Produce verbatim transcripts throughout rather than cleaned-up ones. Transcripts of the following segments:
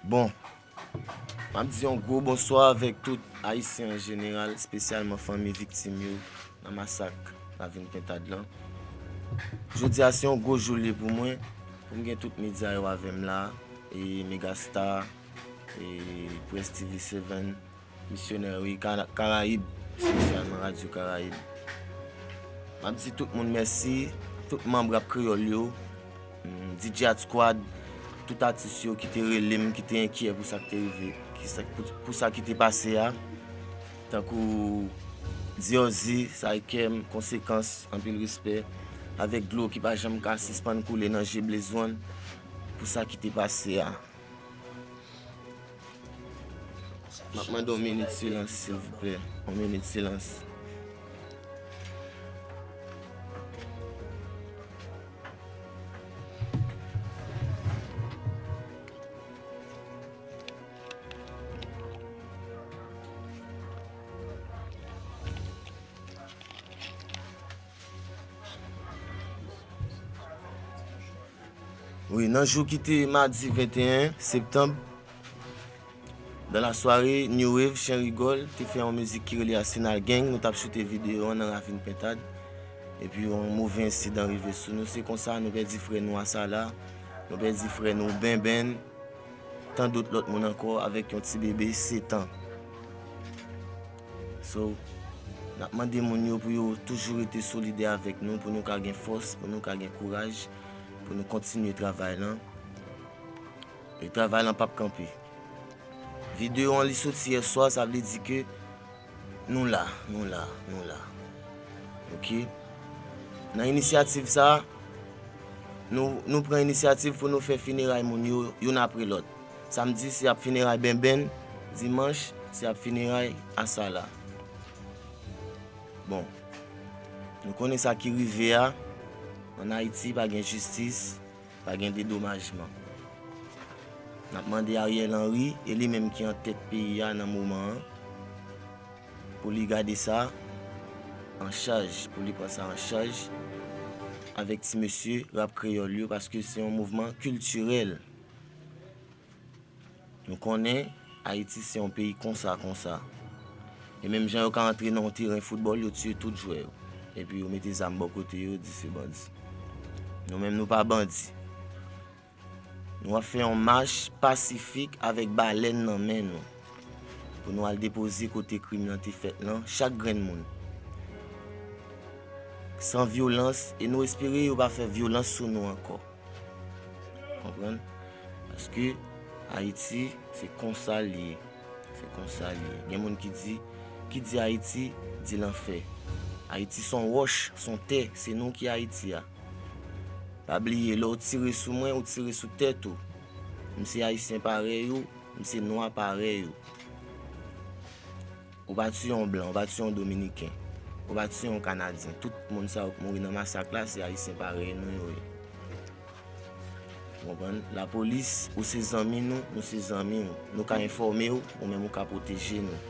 Bon, m ap di yon gwo bonswa avèk tout Ayisyen an jeneral, espesyalman fanmi viktim yo nan masak Ravin Pentad lan. Jodi a se yon gwo jou l ye pou mwen, pou m gen tout medya yo avè m la, e Megastar, e Press T V Seven, Misyonè, wi, Ka-, Karayib, espesyalman Radyo Karayib. M ap di tout moun mèsi, tout manm Rap Kreyòl yo, mm, D J Hot Squad, tout atis yo ki te rele m, ki te enkyè pou sa k te rive, ki sa, pou, pou sa ki te pase a. Tankou Diorzi, Saykem, Konsekans, anpil respè, avèk dlo ki pa janm ka sispann koule nan je Blaze One, pou sa ki te pase a. M ap mande yon minit silans, silvouplè. Yon minit silans. Wi, nan jou ki te madi venteyen septanm, dans la soirée, New Wave, Chen Rigòl, te fè yon mizik ki rele Arsenal Gang. Nou t ap choute videyo an nan Ravin Pentad. Epi, yon move ensidan rive sou nou. Se konsa, nou pèdi frè nou Asala. Nou pèdi frè nou Benben. Tan dòt lòt moun ankò, avèk yon ti bebe sèt an. So, n ap mande moun yo pou yo toujou rete solidè avèk nou, pou nou ka gen fòs, pou nou ka gen kouraj, pou nou kontinye travay lan. E travay lan p ap kanpe. Videyo an li soti yè swa, sa vle di ke nou la, nou la, nou la. Oke? Nan inisyativ sa, nou, nou pran inisyativ pou nou fè fineray moun yo, youn apre lòt. Samdi, se ap fineray Benben, dimanch, se ap fineray Asala. Bon, nou konnen sa ki rive a, ann Ayiti, pa gen jistis, pa gen dedomajman. N ap mande Ariel Henry, e li menm ki an tèt peyi a nan moman an, pou li gade sa an chaj, pou li pran sa an chaj avèk ti mesye rap kreyòl yo, paske se yon mouvman kiltirèl. Nou konnen Ayiti se yon peyi konsa, konsa. E menm jan yo ka antre nan yon teren foutbòl, yo tiye tout jwè yo. Epi yo mete zam bò kote yo, di se bandi. Nou menm nou pa bandi. Nou ap fè yon mach pasifik avèk balèn nan men nou. Pou nou al depoze kote krim nan te fèt lan, chak grenn moun. San vyolans, e nou espere yo pa fè vyolans sou nou ankò. Konprann? Paske Ayiti, se konsa l ye. Se konsa l ye. Gen moun ki di, ki di Ayiti, di lanfè. Ayiti se yon wòch, se yon tè, se nou ki Ayiti a. Pa bliye, lè w tire sou mwen, ou tire sou tèt ou. M se Ayisyen parèy ou, m se nwa parèy ou. Ou pa tiye yon blan, ou pa tiye yon dominiken, ou pa tiye yon kanadyen. Tout moun sa yo k mouri nan masak la, se Ayisyen parèy nou yo ye. Ou konprann? Lapolis, ou se zanmi nou, nou se zanmi w. Nou ka enfòme w, ou menm ou ka pwoteje nou.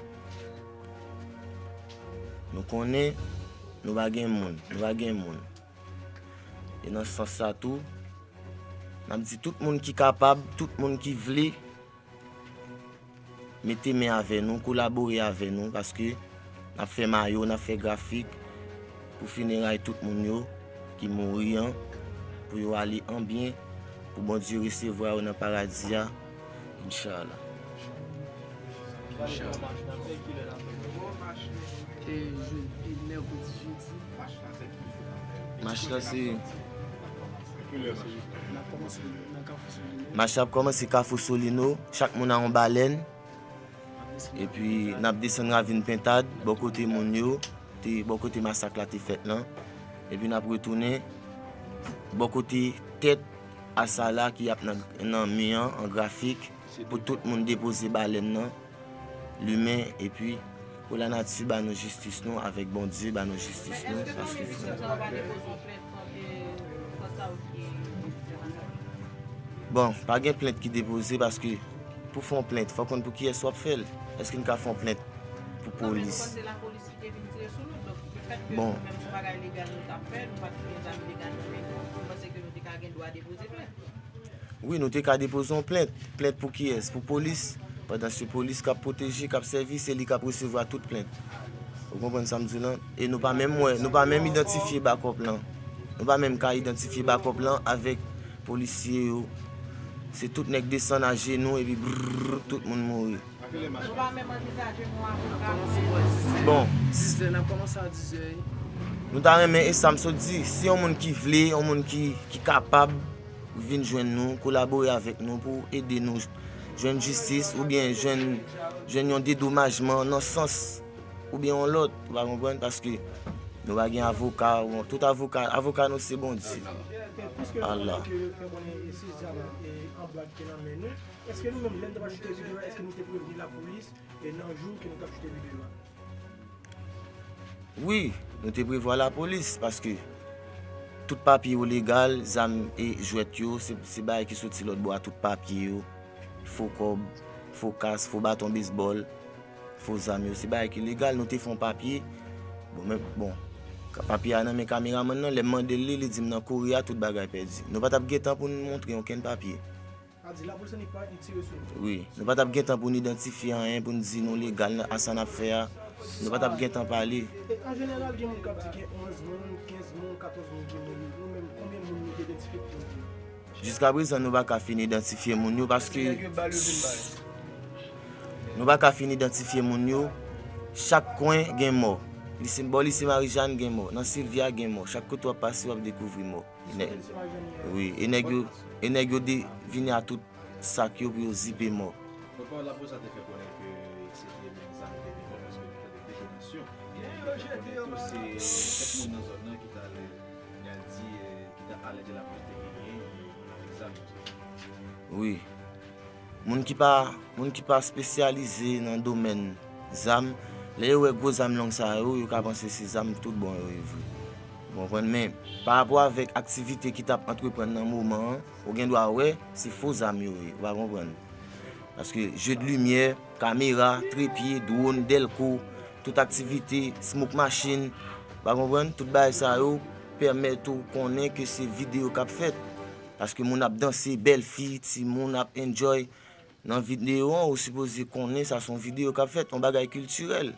Nou konnen nou pa gen moun, nou pa gen moun. E nan sans sa tou, n ap di tout moun ki kapab, tout moun ki vle, mete men avè nou, kolabore avè nou, paske n ap fè mayo, n ap fè grafik pou fineray tout moun yo ki mouri an, pou yo ale an byen, pou Bondye resevwa yo nan paradi a, Inshallah. E je-, e mèkredi, jedi. Mach la se N ap kòmanse nan Kafou Solino. Mach la ap kòmanse Kafou Solino. Chak moun a yon balèn. Epi n ap desann Ravin Pentad, bò kote moun yo, te, bò kote masak la te fèt lan. Epi n ap retounen bò kote tèt Asala ki ap nan, nan mi an, an grafik, pou tout moun depoze balèn nan, limen, epi pou lanati ba nou jistis nou, avèk Bondye ba nou jistis nou, paske Bon, pa gen plent ki depoze paske pou fè yon plent, fò w konn pou kiyès w ap fè l. Èske n ka fè yon plent pou polis? Bon. Wi, nou te ka depoze yon plent. Plent pou kiyès? Pou polis. Pandan se polis k ap pwoteje, k ap sèvi, se li k ap resevwa tout plent. Ou konprann sa m di w lan? E nou pa menm wè, nou pa menm idantifye bakòp lan. Nou pa menm ka idantifye bakòp lan avèk polisye yo. Se tout nèg desann ajenou epi brrr, tout moun mouri. Nou pa menm anvizaje yon avoka pou... Bon, dizè, n ap kòmanse a dizè. Nou ta renmen, e sa m sot di, si yon moun ki vle, yon moun ki, ki kapab, vin jwenn nou, kolabore avèk nou pou ede nou jwenn jistis oubyen jwenn, jwenn yon dedomajman nan sans oubyen yon lòt, ou pa konprann, paske nou pa gen avoka, bon, tout avoka, avoka nou se Bondye. E piske nou konnen ke yo fè konnen e se zam, e, an bwat ki nan men nou, èske nou menm, lè n t ap achte videyo a, èske nou te prevni lapolis, e nan jou ke nou t ap achte videyo a? Wi, nou te prevwa lapolis, paske tout papye yo legal, zam e jwèt yo, se, se bagay ki soti lòt bò a, tout papye yo, fo kòb, fo kas, fo baton bezbòl, fo zam yo, se bagay ki legal, nou te fè yon papye. Bon, men, bon, ka-, papye a nan men kameramann nan, lè m mande l li, li di m nan kouri a, tout bagay pèdi. Nou pa t ap gen tan pou n montre okenn papye. Sa di lapolis annik pa retire sou nou. Wi, nou pa t ap gen tan pou n idantifye anyen, pou n di nou legal nan, a sa n ap fè a. Nou pa t ap gen tan pale. E an jeneral, gen moun k ap di gen onz moun, kenz moun, katòz moun ki mouri. Nou menm, konbyen moun nou te idantifye ki mouri? Jiska prezan, nou pa ka fin idantifye moun yo paske... Nèg yo ba l, yo vin ba l. Nou pa ka fin idantifye moun yo. Chak kwen gen mò. Lise, bò lise Marijàn gen mò. Nan Silvya gen mò. Chak kote w ap pase, w ap dekouvri mò. Nè-, wi, e nèg yo, e nèg yo de-, vini a tout sak yo pou yo zipe mò. Pòtpawòl lapolis la te fè konnen ke se te menm zam ki te vini, paske te tande detonasyon. Li te fè konnen tou se kèk moun nan zòn nan ki t al, li al di, eh, ki t al alèje lapolis te genyen, eh, moun avèk zam. Wi. Moun ki pa, moun ki pa espesyalize nan domèn zam, lè yo wè gwo zam long sa yo, yo ka panse se zam tout bon yo ye vre. Ou konprann? Men, pa rapò avèk aktivite ki t ap antreprann nan moman an, ou gen dwa wè se fo zam yo ye. Ou pa konprann? Paske jeu de lumière, kamera, trepye, dwòn, dèlko, tout aktivite, smoke machine, ou pa konprann? Tout bagay sa yo pèmèt ou konnen ke se videyo k ap fèt. Paske moun ap danse, bèl fi, timoun ap enjoy. Nan videyo an, ou sipoze konnen sa se yon videyo k ap fèt, yon bagay kiltirèl.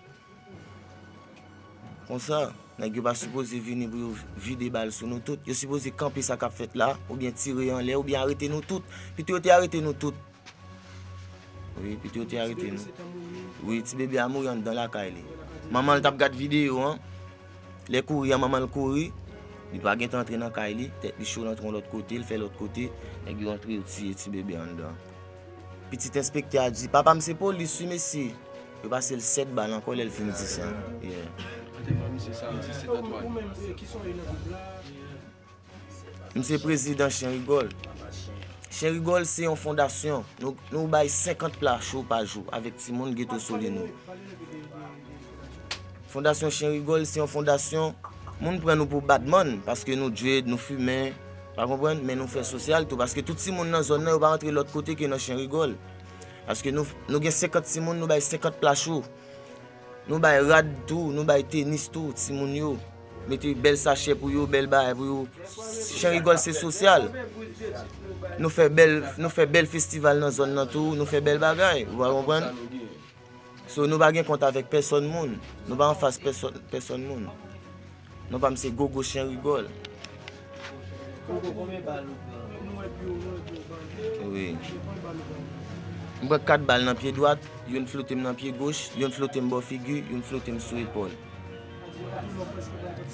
Konsa, nèg yo pa sipoze vini pou yo vide bal sou nou tout. Yo sipoze kanpe sa k ap fèt la, oubyen tire anlè, oubyen arete nou tout. Pito yo te arete nou tout. Wi, pito yo te arete nou. Wi, ti bebe a mouri anndan lakay li. Manman l t ap gad videyo an. Lè kouri an, manman l kouri. Li pa gentan antre nan kay li. Tèt li cho, l antre yon lòt kote, l fè lòt kote. Nèg yo antre, yo tiye ti bebe anndan. Pitit enspektè a di, "Papa m se polis wi, mesye." Yo pase l sèt bal ankò lè l fin di sa. Yeah. Ou menm, eh, ki sa w ye nan gwoup la? M se prezidan Chen Rigòl. Chen Rigòl se yon fondasyon. Nou, nou bay senkant pla cho pa jou avèk timoun Geto Solino. Fondasyon Chen Rigòl se yon fondasyon, moun pran nou pou badmann, paske nou dread, nou fimen, pa konprann, men nou fè sosyal tou, paske tout timoun nan zòn nan, yo pa rantre lòt kote ke nan Chen Rigòl. Paske nou, nou gen senkant timoun, nou bay senkant pla cho. Nou bay rad tou, nou bay tenis tou, timoun yo. Mete bèl sachè pou yo, bèl bagay pou yo. Chen Rigòl se sosyal. Nou fè bèl, nou fè bèl festival nan zòn nan tou, nou fè bèl bagay, ou pa konprann? So, nou pa gen kont avèk pèsòn moun. Nou pa anfas pèsòn, pèsòn moun. Non pa m se Gogo Chen Rigòl. Gogo, konbyen bal ou pran? Wi. M pran kat bal nan pye dwat, youn flote m nan pye goch, youn flote m bò figi, youn flote m sou epòl.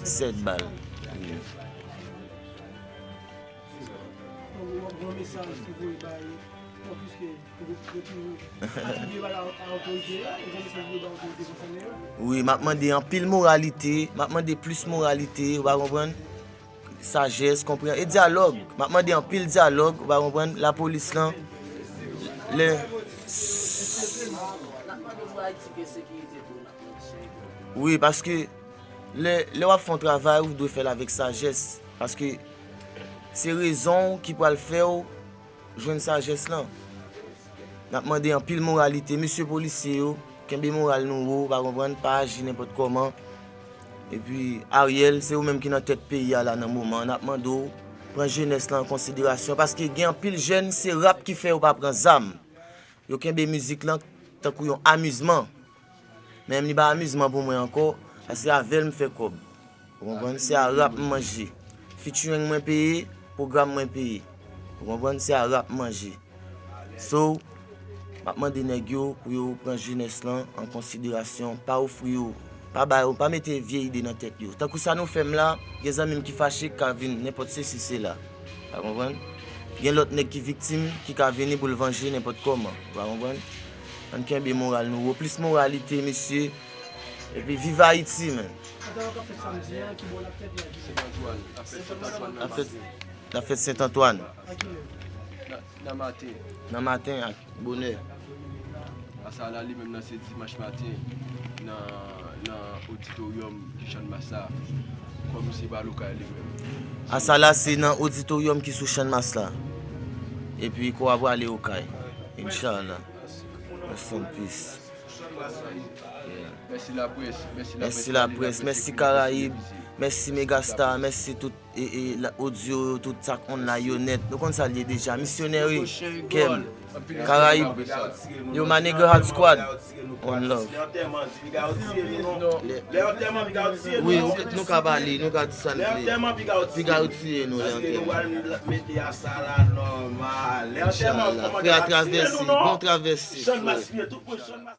Sèt bal. Wi. Yon mesaj pou voye bay, bon, piske Wi, m ap mande anpil moralite, m ap mande plis moralite, ou pa konprann? Sajès, konprann, e dyalòg. M ap mande anpil dyalòg, ou pa konprann? Lapolis lan, lè... Wi, paske lè, lè w ap fè yon travay, ou dwe fè l avèk sajès. Paske se rezon w ki pral fè w jwenn sajès lan. N ap mande anpil moralite, mesye polisye yo, kenbe moral nou wo, pa konprann, pa aji nenpòt kòman. Epi, Ariel, se ou menm ki nan tèt peyi a la nan moman an, n ap mande w pran jenès lan an konsiderasyon, paske gen anpil jèn, se rap ki fè yo pa pran zam. Yo kenbe mizik lan tankou yon amizman. Men li pa amizman pou mwen ankò, paske avè l m fè kòb. Ou konprann? Se a rap m manje. Featuring mwen peye, pwogram mwen peye. Ou konprann? Se a rap m manje. So, m ap mande nèg yo pou yo pran jenès lan an konsiderasyon, pa ofri yo, pa ba yo, pa mete vye ide nan tèt yo. Tankou sa nou fè m la, gen zanmi m ki fache, ki ka vin nenpòt sesi sela. Ou konprann? Gen lòt nèg ki viktim, ki ka vini pou l vanje nenpòt kòman. Ou konprann? Ann kenbe moral nou wo. Plis moralite, mesye. Epi viv Ayiti, man. Atò, w ap fèt samdi a, ki bò l ap fèt la? Sent Antwàn, l ap fèt Sent Antwàn nan maten. L ap fèt, l ap fèt Sent Antwàn. A ki lè? Nan, nan maten. Nan maten ak bonè. Asala li menm nan se dimanch maten nan, nan oditoryòm ki Channmas la. Kòm se pa lokal li menm. Asala se nan oditoryòm ki sou Channmas la. Epi kò a prale Okay. Inshallah. Rest in peace. Yeah. Mèsi laprès, mèsi laprès, mèsi Karayib, mèsi Megastar, mèsi tout e, e, la, odyo yo, tout sa k online yo nèt. Nou konn sa l ye deja. Misyonè, wi. Kè m. Karayib. Yo, my nigga, Hot Squad. One love. Wi, ou, nou ka pale, nou ka di sa n vle. Piga yo tiye nou lè anterman. Inshallah. Frè a travèse, bon travèse, frè.